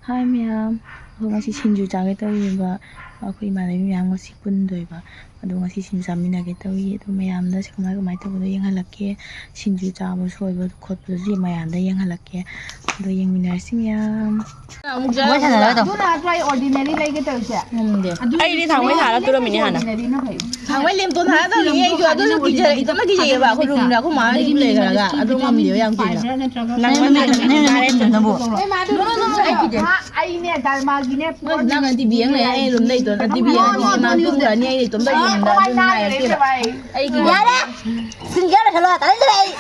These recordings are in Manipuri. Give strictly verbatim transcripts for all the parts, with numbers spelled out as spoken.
ꯍꯥꯏ ꯃꯌꯥꯝ, ꯑꯩꯈꯣꯏ ꯉꯁꯤ ꯁꯤꯡꯖꯨ ꯆꯥꯒꯦ ꯇꯧꯔꯤꯕ꯫ ꯑꯩꯈꯣꯏ ꯏꯃꯥꯟꯅꯕꯤ ꯃꯌꯥꯝ ꯉꯁꯤ ꯄꯨꯟꯗꯣꯏꯕ꯫ ꯑꯗꯣ ꯉꯁꯤ ꯁꯤꯡꯖꯨ ꯆꯥꯃꯤꯟꯅꯒꯦ ꯇꯧꯔꯤ꯫ ꯑꯗꯣ ꯃꯌꯥꯝꯗ ꯁꯤ ꯀꯃꯥꯏ ꯀꯃꯥꯏ ꯇꯧꯕꯅꯣ ꯌꯦꯡꯍꯜꯂꯛꯀꯦ꯫ ꯁꯤꯡꯖꯨ ꯆꯥꯕ ꯁꯣꯏꯕ ꯈꯣꯠꯄꯗꯨꯁꯨ ꯃꯌꯥꯝꯗ ꯌꯦꯡꯍꯜꯂꯛꯀꯦ꯫ ꯑꯗꯣ ꯌꯦꯡꯃꯤꯟꯅꯔꯁꯤ ꯃꯌꯥꯝ꯫ ꯑꯃꯨꯛ ꯖꯔ ꯃꯣꯏ ꯁꯥꯟꯅꯔꯣꯏꯗꯣ꯫ ꯑꯗꯨꯅ ꯅꯠꯇ꯭ꯔꯣ ꯑꯩ ordinary ꯂꯩꯒꯦ ꯇꯧꯔꯤꯁꯦ? ꯉꯝꯗꯦ꯫ ꯑꯗꯨ ꯑꯩꯗꯤ ꯊꯥꯡꯃꯩ ꯊꯥꯔ ꯇꯨꯔꯝꯃꯤꯅꯦ ꯍꯥꯟꯅ꯫ Ordinary ꯅ ꯐꯩ꯫ ꯊꯥꯡꯃꯩ ꯂꯦꯝꯇꯣꯟ ꯊꯥꯔ ꯇꯧꯔꯤꯅꯦ ꯑꯩꯁꯨ꯫ ꯑꯗꯨꯁꯨ ꯀꯤꯖꯔꯦ, ꯏꯇꯣꯝꯇ ꯀꯤꯖꯩꯌꯦꯕ꯫ ꯑꯩꯈꯣꯏ room ꯗ ꯑꯩꯈꯣꯏ ꯃꯥ ꯌꯨꯝ ꯂꯩꯈ꯭ꯔꯒ꯫ ꯑꯗꯨ ꯉꯝꯗꯦꯕ ꯌꯥꯝ ꯀꯨꯏꯅ꯫ ꯅꯪ ꯃꯃꯤꯠꯇꯣ, ꯅꯪ ꯃꯃꯤꯠꯇꯣ ꯆꯨꯝꯅꯕꯨ꯫ ꯏꯃꯥ, ꯑꯗꯨ ꯅꯪ ꯑꯩ ꯀꯤꯖꯩ꯫ ꯑꯩꯅꯦ ꯗꯔꯃꯥꯒꯤꯅꯦ꯫ ꯅꯪ, ꯅꯪ ꯇꯤꯚꯤ ꯌꯦꯡ ꯂꯩ, ꯑꯩ room ꯗ ꯏꯇꯣꯝ ꯇꯤꯚꯤ ꯌꯦꯡꯉꯗꯤ ꯏꯃꯥ ꯇꯨꯝꯈ꯭ꯔꯅꯤ, ꯑꯩ ꯏꯇꯣꯝꯇ ꯌꯦꯡꯕꯗ ꯑꯗꯨ ꯅꯨꯡꯉꯥꯏꯔꯛꯇꯦꯕ꯫ ꯑꯩ ꯀꯤꯖꯩ꯫ ꯌꯥꯔꯦ! ꯁꯤꯡꯖꯦꯜ ꯂꯣꯏꯁꯜꯂꯣ, ꯇꯥꯅꯤꯡꯗ꯭ꯔꯦ ꯑꯩ꯫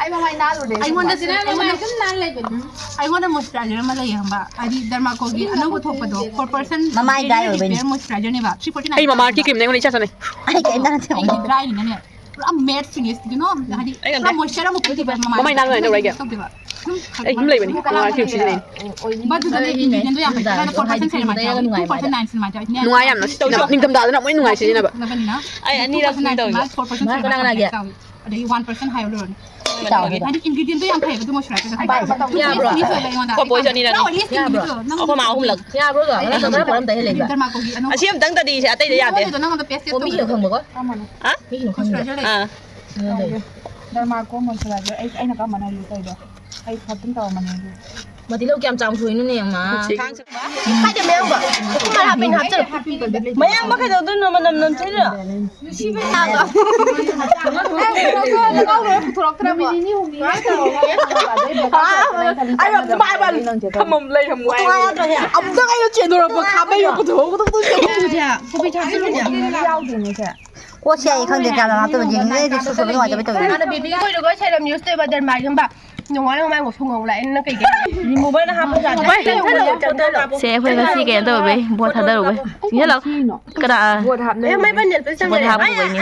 ꯑꯩ ꯃꯃꯥꯏ ꯅꯥꯜꯂꯨꯔꯦ꯫ ꯑꯩꯉꯣꯟꯗ ꯑꯩꯉꯣꯟꯗ ꯁꯨꯝ ꯅꯥꯜ ꯂꯩꯕꯅꯤ꯫ ꯑꯩꯉꯣꯟꯗ moisturizer ꯑꯃ ꯂꯩꯌꯦ ꯈꯪꯕ? ꯍꯥꯏꯗꯤ ꯗꯔꯃꯥꯀꯣꯒꯤ ꯑꯅꯧꯕ ꯊꯣꯛꯄꯗꯣ, four percent ꯃꯃꯥꯏ dry ꯑꯣꯏꯕꯩꯅꯤ꯫ Repair moisturizer ꯅꯦꯕ, three forty nine꯫ ꯑꯩ ꯃꯃꯥ ꯑꯥꯔꯀꯤ cream ꯅꯦ ꯑꯩꯉꯣꯟꯗ ꯏꯆꯥ ꯆꯥꯅꯩ꯫ ꯑꯩ ꯀꯩꯝ ꯆꯥꯟꯅꯗꯦ꯫ ꯑꯩꯒꯤ dry ꯅꯤꯅꯅꯦ, ꯄꯨꯔꯥ matte finish, you know, ꯍꯥꯏꯗꯤ ꯑꯩ ꯄꯨꯔꯥ ꯉꯝꯗꯦ꯫ Moisture ꯑꯃ ꯀꯨꯞꯄꯤꯕ ꯃꯃꯥꯏ ꯃꯃꯥꯏ ꯅꯥꯟꯕ ꯀꯃꯥꯏꯅ ꯇꯧꯕ꯭ꯔꯥ ꯑꯩꯒꯤ? ꯇꯧꯗꯦꯕ꯫ ꯑꯗꯨꯝ ꯑꯩ ꯑꯗꯨꯝ ꯂꯩꯕꯅꯤ, ꯃꯃꯥ ꯑꯥꯔꯀꯤ cream ꯁꯤꯖꯤꯟꯅꯩ꯫ But ꯑꯗꯨꯗꯅꯦ ingredientꯗꯣ ꯌꯥꯝ ꯐꯩ꯫ ꯍꯥꯏꯗꯤ four percent ꯍꯥꯏꯗꯤ ꯀꯩꯅ ꯃꯥꯏ ꯇꯧꯕ, ꯇꯩꯔꯒ ꯅꯨꯡꯉꯥꯏꯕ two percent ꯍꯥꯏꯗꯤ꯫ Niacinamide ꯅꯨꯡꯉꯥꯏ ꯌꯥꯝꯅ꯫ ꯅꯤꯡꯊꯝꯊꯥꯗꯅ ꯑꯃꯨꯛ ꯍꯦꯟꯅ ꯅꯨꯡꯉꯥꯏ ꯁꯤꯖꯤꯟꯅꯕ꯫ ꯑꯩ ꯑꯅꯤꯔꯛ ꯇꯧꯋꯦ꯫ Four percent ꯀꯅꯥ ꯀꯅꯥꯒꯤ? ꯑꯗꯒꯤ one percent hyaluronic꯫ ꯆꯥꯎ ꯑꯗꯨꯗ꯫ ꯍꯥꯏꯗꯤ ingredientꯗꯣ ꯌꯥꯝ ꯐꯩꯌꯦꯕ ꯑꯗꯨ moisturizer꯫ ꯌꯥꯕ꯭ꯔꯣ? Finish ꯑꯣꯏꯕ ꯑꯩꯉꯣꯟꯗ꯫ ꯈꯣꯏ ꯕꯣꯏꯁꯨ ꯑꯅꯤꯔꯛꯅꯤ꯫ ꯅꯪ ꯑꯣꯏꯂꯤ skin ꯅꯠꯇ꯭ꯔꯣ? ꯅꯪ ꯌꯥꯕ꯭ꯔꯣ? ꯈꯔ ꯄꯣꯔꯝ ꯇꯩꯍꯜꯂꯦ ꯏꯕ꯫ Dermacoꯒꯤ ꯑꯅꯧꯕ꯫ ꯑꯁꯤ ꯑꯝꯇꯪꯗꯗꯤ ꯁꯦ ꯑꯇꯩꯗ ꯌꯥꯗꯦ꯫ ꯅꯉꯣꯟꯗ ꯄꯦꯁ ꯑꯣ, ꯃꯤꯁꯤꯅ ꯈꯪꯕꯀꯣ? ꯍꯥ? ꯃꯤꯁꯤꯅ ꯈꯪꯕ꯫ ꯑꯥ꯫ ꯀꯩꯅꯣ ꯇꯧꯋꯦ꯫ Dermaco moisturizer ꯑꯩ, ꯑꯩꯅ ꯀꯔꯝꯕꯅꯣ use ꯇꯧꯔꯤꯗꯣ? ꯑꯩ ꯐꯠꯇꯤꯡ ꯇꯧꯔꯝꯕꯅꯦ ꯑꯗꯨ꯫ ꯃꯇꯤꯜꯂꯧ ꯀꯌꯥꯝ ꯆꯥꯎꯅ ꯁꯣꯏꯅꯣꯅꯦ, ꯑꯃ? ꯀꯥꯏꯗ ꯃꯌꯥꯝꯕ? ꯃꯌꯥꯝꯕ ꯀꯩꯗꯧꯗꯣꯏꯅꯣ? ꯃꯅꯝ ꯅꯝꯊꯤꯗ꯭ꯔꯣ? ꯅꯨꯃꯤꯠ ꯅꯤꯅꯤ ꯍꯨꯝꯅꯤ ꯊꯝꯃꯝ ꯂꯩꯔꯝꯃꯣ ꯍꯥꯏꯕꯅꯦ꯫ ꯑꯃꯨꯛꯇꯪ ꯑꯩꯅ ꯆꯦꯟꯗꯣꯔꯛꯄ ꯈꯥꯕꯩ ꯄꯨꯊꯣꯛꯑꯒ ꯀꯣꯕꯤ ꯊꯥꯖꯤꯜꯂꯨꯁꯦ꯫ ꯌꯥꯎꯗꯦꯅꯦ ꯁꯦ꯫ ꯀꯣꯠꯁꯦ ꯑꯩ ꯈꯪꯗꯦ, ꯀꯌꯥꯝ ꯍꯥꯞꯇꯣꯏꯕ ꯌꯦꯡꯉꯤꯉꯩ ꯑꯩꯗꯤ ꯁꯨ ꯁꯨꯕ ꯅꯨꯡꯉꯥꯏꯇꯕꯩ ꯇꯧꯔꯤꯅꯦ꯫ Baby ꯑꯣꯏꯔꯒ serum use ꯇꯧꯕ Dermaꯒꯨꯝꯕ꯫ ꯅꯨꯡꯉꯥꯏ ꯅꯨꯡꯉꯥꯏ ꯉꯧꯁꯨ ꯉꯧ ꯂꯥꯛꯑꯦ ꯅꯪ ꯀꯩꯒꯤ? Removerꯅ ꯍꯥꯞꯄ ꯌꯥꯗꯦ꯫ ꯁꯦ ꯑꯩꯈꯣꯏ ꯉꯁꯤ ꯀꯩꯅꯣ ꯇꯧꯔꯨꯕꯩ, ꯕꯣꯠ ꯊꯥꯗꯔꯨꯕꯩ꯫ ꯆꯤꯡꯁꯤꯜꯂꯣ꯫ ꯀꯅꯥ? ꯕꯣꯠ ꯍꯥꯞꯅꯩ꯫ ꯑꯦ, ꯃꯥꯏ ꯕꯟꯗꯜ ꯄꯩꯁꯥ ꯕꯣꯠ ꯍꯥꯞꯄꯨꯕꯩꯅꯦ꯫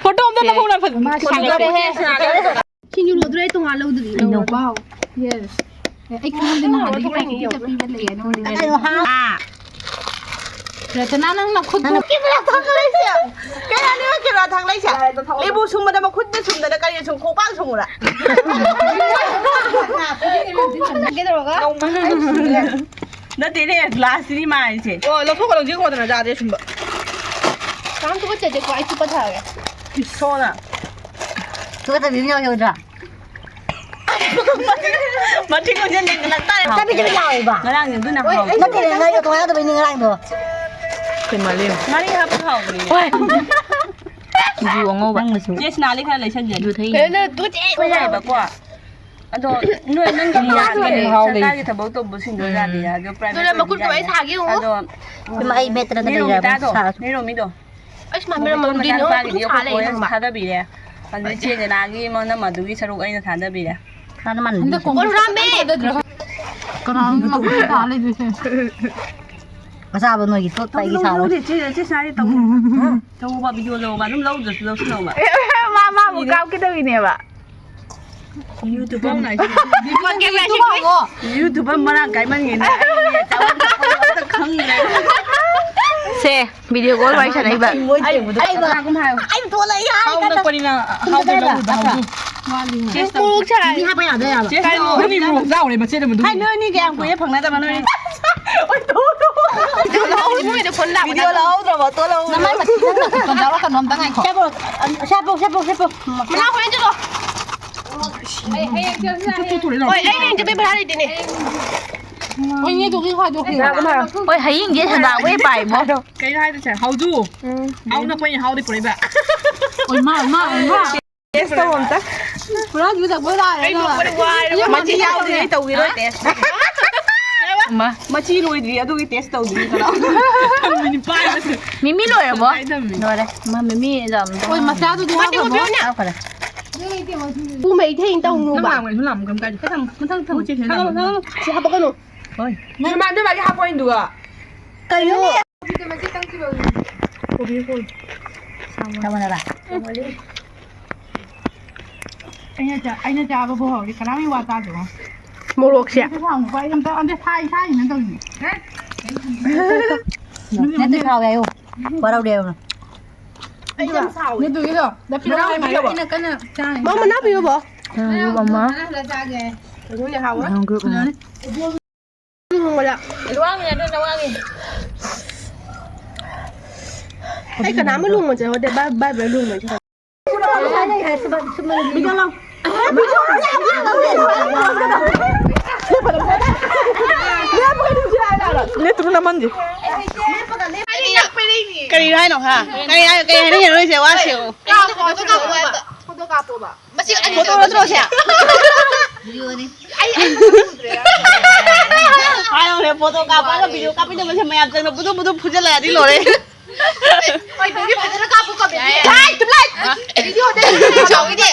ꯐꯣꯇꯣ ꯑꯝꯇ ꯅꯝꯍꯧꯅ ꯐꯖ-, ꯁꯤꯡꯖꯨ ꯂꯣꯏꯗꯣꯔꯦ, ꯑꯩ ꯇꯣꯉꯥꯟ ꯂꯧꯗ꯭ꯔꯤ꯫ ꯀꯩꯅꯣ? Wow. Yes. ꯑꯦ, ꯑꯩ ꯈꯪꯗꯦ ꯅꯍꯥꯟꯗꯒꯤ packet ꯄꯤꯕ ꯂꯩꯌꯦ ꯅꯉꯣꯟꯗ꯫ ꯑꯥ꯫ ꯔꯇꯅꯥ, ꯅꯪ ꯅꯈꯨꯠꯇꯨ ꯅꯪ ꯀꯦꯃꯦꯔꯥ ꯊꯥꯡꯒꯠꯂꯛꯏꯁꯦ? ꯀꯩꯅꯣꯅꯦ ꯀꯦꯃꯦꯔꯥ ꯊꯥꯡꯒꯠꯂꯛꯏꯁꯦ? ꯂꯦꯕꯨ ꯁꯨꯝꯕꯗ ꯃꯈꯨꯠꯇ ꯁꯨꯝꯗꯅ ꯀꯔꯤ ꯁꯨꯝ ꯈꯣꯡꯄꯥꯛ ꯁꯨꯝꯃꯨꯔꯥ? ꯀꯩꯗꯧꯔꯒ? ꯅꯠꯇꯦꯅꯦ, ꯒ꯭ꯂꯥꯁꯁꯤꯗꯤ ꯃꯥꯏꯁꯦ꯫ ꯑꯣ, ꯂꯧꯊꯣꯛꯈꯣ, ꯂꯧꯊꯣꯛꯈꯣꯗꯅ ꯌꯥꯗꯦ ꯁꯨꯝꯕ꯫ ꯀꯅꯥꯝ ꯊꯨꯀꯠꯆꯗꯦꯀꯣ, ꯑꯩ ꯊꯨꯀꯠꯊꯔꯒꯦ꯫ ꯏꯁꯣꯔꯅ꯫ ꯊꯨꯀꯠꯇꯕꯤ ꯑꯃ ꯌꯥꯎꯔꯛꯀꯗ꯭ꯔꯥ? ꯃꯊꯤ ꯈꯣꯟꯖꯦꯜ ꯂꯦꯡꯈꯠꯂꯛ ꯇꯥꯔꯦ꯫ ꯆꯥꯕꯤ ꯆꯥꯕꯤ ꯂꯥꯎꯋꯦꯕ꯫ ꯉꯔꯥꯡꯗꯤ ꯑꯗꯨꯅ ꯍꯥꯎꯋꯦ꯫ ꯅꯠꯇꯦ, ꯅꯪ ꯉꯥꯏꯗꯣ ꯀꯃꯥꯏꯅ ꯇꯧꯕꯩꯅꯤ ꯉꯔꯥꯡꯗꯣ? ꯀꯩ ꯃꯥꯜꯂꯤ? ꯉꯥꯔꯤ ꯍꯥꯞꯄ ꯍꯥꯎꯕꯅꯤꯅꯦ꯫ ꯍꯣꯏ꯫ ꯁꯤꯡꯖꯨ ꯑꯉꯧꯕ꯫ ꯅꯪꯅꯁꯨ꯫ ꯆꯦ ꯁꯤꯅꯥꯂꯤ ꯈꯔ ꯂꯩꯁꯟꯖꯦ꯫ ꯁꯤꯡꯖꯨ ꯊꯩ꯫ ꯀꯩꯅꯣ ꯅꯪ ꯇꯨ ꯆꯦ ꯌꯥꯏꯕꯀꯣ꯫ ꯑꯗꯣ ꯅꯣꯏ ꯅꯪꯒꯤ ꯌꯥꯗꯦ, ꯃꯍꯥꯎ ꯂꯩ꯫ ꯁꯔꯀꯥꯔꯒꯤ ꯊꯕꯛ ꯇꯧꯕꯁꯤꯡꯗꯣ ꯎꯝ꯫ ꯌꯥꯗꯦ, ꯑꯗꯣ private ꯑꯗꯨꯅ ꯃꯈꯨꯠꯇꯣ ꯑꯣꯏꯕꯗꯤ ꯑꯩ ꯌꯥꯏꯌꯦ꯫ ꯁꯥꯒꯦ ꯌꯦꯡꯉꯣ꯫ ꯑꯗꯣ ꯏꯃꯥ, ꯑꯩ ꯃꯦꯠꯇꯅ ꯅꯦꯔꯣꯃꯤꯇꯥꯗꯣ, ꯂꯩꯔꯕꯅꯤ, ꯁꯥꯔꯁꯨ꯫ ꯅꯦꯔꯣꯃꯤꯗꯣ꯫ ꯑꯩꯁ, ꯃꯥ ꯃꯦꯔꯝ ꯃꯇꯣꯟ ꯃꯆꯥ ꯃꯗꯨꯗꯤꯅꯦ, ꯅꯨꯄꯥꯒꯤꯗꯤ ꯃꯈꯨꯠ ꯁꯥ ꯑꯩꯈꯣꯏ ꯂꯩ ꯈꯪꯕ꯫ ꯊꯥꯗꯕꯤꯔꯦ꯫ ꯑꯗꯨꯗꯤ ꯆꯦ ꯖꯦꯅꯥꯒꯤ ꯃꯅꯝ ꯑꯗꯨꯒꯤ ꯁꯔꯨꯛ ꯑꯩꯅ ꯊꯥꯗꯕꯤꯔꯦ꯫ ꯀꯅꯥꯅ ꯃꯥꯟꯅꯗꯦ? ꯍꯟꯗꯛ ꯀꯣꯟ ꯍꯨꯔꯥꯟꯕꯤ! ꯀꯅꯥꯅꯣ ꯃꯈꯨꯠ ꯁꯥ ꯂꯩꯗꯣꯏꯁꯦ? ꯑꯆꯥꯕ ꯅꯣꯏꯒꯤ ꯇꯣꯠꯄ ꯑꯩꯒꯤ ꯁꯥꯕ꯫ ꯂꯧꯗꯦ, ꯆꯦ, ꯆꯦ ꯁꯥꯔꯤ ꯇꯧ꯫ ꯇꯧꯕ video ꯂꯧꯕ, ꯑꯗꯨꯝ ꯂꯧꯗ꯭ꯔꯁꯨ ꯂꯧꯁꯤꯜꯂꯧꯕ꯫ ꯃꯥ, ꯃꯥꯕꯨ ꯀꯥꯞꯀꯦ ꯇꯧꯔꯤꯅꯦꯕ꯫ YouTuber ꯅꯥꯏꯁꯤꯗꯤ꯫ ꯐꯣꯟ camera ꯁꯤ ꯀꯨꯏ- YouTuber ꯃꯔꯥꯡ ꯀꯥꯏꯃꯟꯒꯤꯅꯦ꯫ ꯑꯩ ꯆꯥꯐꯝ ꯊꯛꯐꯝ ꯑꯝꯇ ꯈꯪꯗ꯭ꯔꯦ꯫ ꯁꯦ, video call ꯋꯥꯔꯤ ꯁꯥꯟꯅꯩꯕ꯫ ꯑꯩ, ꯑꯩ, ꯑꯩ ꯊꯣꯛꯂꯛꯑꯦ ꯍꯥꯏ ꯈꯥꯎ ꯀꯥꯟꯗ꯫ ꯅꯛꯄꯅꯤꯅ ꯍꯥꯎꯗ ꯂꯧꯔꯨꯕ ꯍꯥꯎꯗꯨ꯫ ꯃꯣꯔꯣꯛ ꯁꯥꯏ꯫ ꯃꯤ ꯍꯥꯞꯄ ꯌꯥꯗ ꯌꯥꯕ꯫ ꯆꯦ, ꯀꯩꯅꯣ? ꯅꯪ ꯃꯤ ꯃꯣꯔꯣꯛ ꯆꯥꯎꯔꯦ ꯃꯆꯦꯠ ꯑꯃ ꯑꯗꯨꯝ꯫ ꯍꯥꯏ, ꯅꯣꯏ ꯑꯅꯤ ꯀꯌꯥꯝ ꯀꯨꯏꯔꯦ ꯐꯪꯅꯗꯕ ꯅꯣꯏ? ꯂꯧꯍꯧ, ꯃꯣꯏꯗ ꯐꯣꯟ ꯂꯥꯛꯄ video ꯅꯠꯇ꯭ꯔꯣ? ꯂꯧꯍꯧꯗ꯭ꯔꯕꯣ? ꯇꯣ ꯂꯧꯍꯧꯗ꯭ꯔꯕꯣ? ꯅꯃꯥꯏ ꯃꯊꯤ ꯅꯪꯅ ꯈꯨꯠꯇꯣꯟ ꯌꯥꯎꯔꯛꯀꯅꯣ, ꯑꯝꯇ ꯉꯥꯏꯈꯣ꯫ ꯁꯦꯞꯄꯣ, ꯁꯦꯞꯄꯣ, ꯁꯦꯞꯄꯣ꯫ ꯃꯅꯥ ꯍꯣꯔꯦꯟ ꯆꯠꯂꯣ꯫ ꯍꯣꯏ, ꯑꯩ ꯍꯌꯦꯡ ꯆꯠꯄꯩ ꯚꯔꯥ ꯂꯩꯇꯦꯅꯦ꯫ ꯍꯣꯏ, ꯍꯌꯦꯡꯁꯦ ꯁꯦꯟꯗꯥꯡ ꯑꯣꯏ ꯄꯥꯏꯕꯣ꯫ ꯀꯩꯅꯣ ꯍꯥꯏꯗꯣꯏꯁꯦ? ꯍꯥꯎꯗꯨ꯫ ꯎꯝ꯫ ꯍꯥꯎꯅ ꯑꯩꯈꯣꯏꯅ ꯍꯥꯎꯗꯤ ꯄꯨꯔꯛꯏꯕ꯫ ꯑꯣꯏ ꯃꯥ, ꯑꯣꯏ ꯃꯥ, ꯑꯣꯏ ꯃꯥ꯫ Test ꯇꯧ ꯑꯝꯇ꯫ ꯄꯨꯔꯥ ꯌꯨ ꯊꯛꯄ ꯇꯥꯔꯦ꯫ ꯑꯩ ꯅꯣꯛꯄꯗ ꯋꯥꯔꯦ꯫ ꯃꯆꯤ ꯌꯥꯎꯗ꯭ꯔꯤ, ꯑꯩ ꯇꯧꯈꯤꯔꯣꯏ test꯫ ꯃꯥ꯫ ꯃꯆꯤ ꯂꯣꯏꯗ꯭ꯔꯤ, ꯑꯗꯨꯒꯤ test ꯇꯧꯗ꯭ꯔꯤ ꯀꯅꯥ꯫ ꯊꯝꯃꯤꯅꯤ ꯄꯥꯏꯔꯒ꯫ ꯃꯤꯃꯤ ꯂꯣꯏꯔꯕꯣ? ꯄꯥꯏ ꯊꯝꯃꯤ꯫ ꯂꯣꯏꯔꯦ꯫ ꯃꯥ ꯃꯤꯃꯤ ꯌꯥꯝ ꯍꯣꯏ, ꯃꯆꯥꯗꯨꯗꯤ ꯃꯇꯦꯛ ꯍꯥꯞꯈ꯭ꯔꯕꯣ? ꯃꯇꯦꯛ ꯑꯣꯏꯅ꯫ ꯍꯥꯞꯈ꯭ꯔꯦ꯫ ꯄꯨ ꯃꯩ ꯊꯦꯡ ꯇꯧꯅꯨꯕ꯫ ꯅꯪ ꯂꯥꯛꯑꯣ, ꯅꯪ ꯂꯥꯛꯑꯣ, ꯀꯩꯝ ꯀꯥꯏꯗꯦ꯫ ꯃꯊꯪ, ꯃꯊꯪ ꯊꯝꯃꯨ꯫ ꯁꯤ ꯍꯥꯞꯄꯛꯀꯅꯨ꯫ ꯍꯣꯏ꯫ ꯅꯣꯏ ꯃꯥ, ꯅꯣꯏ ꯃꯥꯒꯤ ꯍꯥꯞꯄꯣ ꯑꯩꯅꯗꯨꯒ꯫ ꯀꯩꯅꯣ? ꯀꯣꯕꯤ ꯀꯣꯕꯤ꯫ ꯆꯥꯃꯅꯔꯥ? ꯑꯩꯅ ꯆꯥ-, ꯑꯩꯅ ꯆꯥꯕꯕꯨ ꯍꯧꯔꯗꯤ ꯀꯅꯥꯝꯒꯤ ꯋꯥ ꯇꯥꯗꯦꯉꯣ꯫ ꯃꯣꯔꯣꯛꯁꯦ꯫ ꯑꯝꯇ ꯁꯥꯎꯅꯨꯀꯣ, ꯑꯩ ꯑꯝꯇ, ꯑꯝꯇ ꯁꯥꯏ-, ꯁꯥꯏꯅ ꯇꯧꯔꯤꯅꯦ꯫ ꯅꯠꯇꯦ, ꯊꯥꯎ ꯌꯥꯏꯌꯣ꯫ ꯋꯥꯔꯧꯔꯦ ꯍꯥꯏꯌꯣ꯫ ꯑꯩ ꯌꯥꯝ ꯁꯥꯎꯋꯦ꯫ ꯅꯠꯇꯨꯒꯤꯗꯣ, ꯗ ꯄꯤꯔꯛꯑꯣ ꯍꯥꯏꯕ ꯑꯩꯅ ꯀꯟꯅ ꯆꯥꯔꯤꯅꯦ꯫ ꯃꯥ ꯃꯅꯥ ꯄꯤꯔꯕꯣ? ꯁꯤꯡꯖꯨ ꯑꯃ꯫ ꯀꯩꯅꯣꯅꯦ ꯍꯥꯎꯔꯦ꯫ ꯌꯥꯝ ꯒ꯭ꯔꯨꯞ ꯑꯃ꯫ ꯂꯨꯍꯣꯡꯕꯗ꯫ ꯂꯨꯋꯥꯡꯉꯦ ꯑꯗꯨꯅ ꯋꯥꯡꯉꯦ꯫ ꯑꯩ ꯀꯅꯥꯝ ꯂꯨꯍꯣꯡꯕ ꯆꯠꯍꯧꯗꯦ꯫ ꯕꯥꯏ ꯕꯥꯏ ꯕꯥꯏ ꯂꯨꯍꯣꯡꯕ ꯆꯠꯍꯧꯗꯦ꯫ ꯅꯦ ꯇꯨꯔꯨ ꯅꯃꯟꯁꯦ꯫ ꯀꯔꯤ ꯍꯥꯏꯅꯣ, ꯍꯥ? ꯀꯔꯤ ꯍꯥꯏ-, ꯀꯔꯤ ꯍꯥꯏꯅꯤꯡꯉꯤꯅꯣ ꯅꯣꯏꯁꯦ? ꯋꯥ ꯁꯦꯡꯉꯣ꯫ ꯐꯣꯇꯣ ꯀꯥꯞꯄꯣꯕ꯫ ꯃꯁꯤ ꯑꯩ ꯐꯣꯇꯣ ꯅꯠꯇ꯭ꯔꯣ ꯁꯦ? ꯑꯩ, ꯑꯩ ꯐꯣꯇꯣ ꯎꯗ꯭ꯔꯦ꯫ ꯍꯥꯏꯌꯣꯅꯦ, ꯐꯣꯇꯣ ꯀꯥꯞꯄꯒ ꯚꯤꯗꯤꯑꯣ ꯀꯥꯞꯄꯤꯅꯕꯁꯦ ꯃꯌꯥꯝ ꯆꯪꯅ ꯕꯨꯗꯨ ꯕꯨꯗꯨ ꯐꯨꯖꯜꯂꯛꯑꯗꯤ ꯂꯣꯏꯔꯦ꯫ ꯍꯣꯏ, ꯚꯤꯗꯤꯑꯣ ꯐꯖꯅ ꯀꯥꯞꯄꯨ, ꯀꯥꯞꯄꯨ꯫ ꯍꯥꯏ, ꯇꯨꯂꯥꯏ! ꯚꯤꯗꯤꯑꯣꯗ ꯁꯥꯎꯈꯤꯗꯦ꯫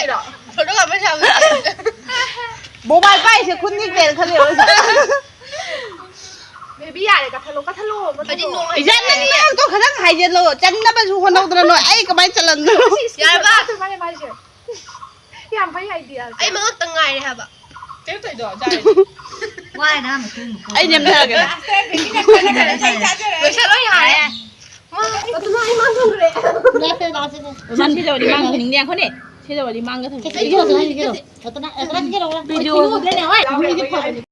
ꯐꯣꯇꯣ ꯀꯥꯞꯄ ꯁꯥꯎꯈꯤꯗꯦ꯫ ꯃꯣꯕꯥꯏꯜ ꯄꯥꯏꯁꯦ ꯈꯨꯠ ꯅꯤꯛꯇꯦꯅ ꯈꯜꯂꯦꯕ ꯑꯩꯁꯦ꯫ ꯕꯦꯕꯤ, ꯌꯥꯔꯦ, ꯀꯛꯊꯠꯂꯣ, ꯀꯛꯊꯠꯂꯣ, ꯍꯧꯖꯤꯛ ꯀꯛꯊꯠꯂꯣ꯫ ꯅꯣꯡ ꯏꯆꯟ, ꯅꯪ ꯍꯥꯏꯔꯛꯑꯦ꯫ ꯃꯌꯥꯝꯗꯣ ꯈꯤꯇꯪ ꯍꯥꯏꯖꯤꯜꯂꯣ, ꯆꯟꯅꯕꯁꯨ ꯍꯣꯠꯅꯧꯗꯅ ꯅꯣꯏ꯫ ꯑꯩ ꯀꯃꯥꯏꯅ ꯆꯜꯂꯝꯗꯣꯏꯅꯣ? ꯌꯥꯔꯕ? ꯌꯥꯝ ꯐꯩ idea ꯁꯦ꯫ ꯑꯩ ꯃꯉꯛꯇ ꯉꯥꯏꯔꯦ ꯍꯥꯏꯕ꯫ ꯀꯩꯅꯣ ꯇꯧꯔꯤꯗꯣ, ꯖꯥꯏ꯫ ꯋꯥꯏꯅ ꯑꯃ ꯁꯦꯝꯃꯨꯀꯣ꯫ ꯑꯩ ꯅꯦꯝꯊꯔꯒꯦ꯫ ꯂꯣꯏꯁꯜꯂꯣ ꯌꯥꯔꯦ꯫ ꯃꯥ, ꯃꯥ ꯊꯝꯈ꯭ꯔꯦ꯫ ꯃꯥ ꯁꯤꯗꯕꯗꯤ ꯃꯥ ꯊꯝꯅꯤꯡꯗꯦ, ꯉꯥꯏꯈꯣꯅꯦ꯫ ꯁꯤꯗꯕꯗꯤ ꯃꯥꯡꯒ ꯊꯝꯅꯤꯡꯗꯦ꯫ ꯁꯤꯗꯕꯗꯤ ꯃꯥꯡꯒ ꯊꯝꯅꯤꯡꯗꯦ꯫ ꯚꯤꯗꯤꯑꯣ꯫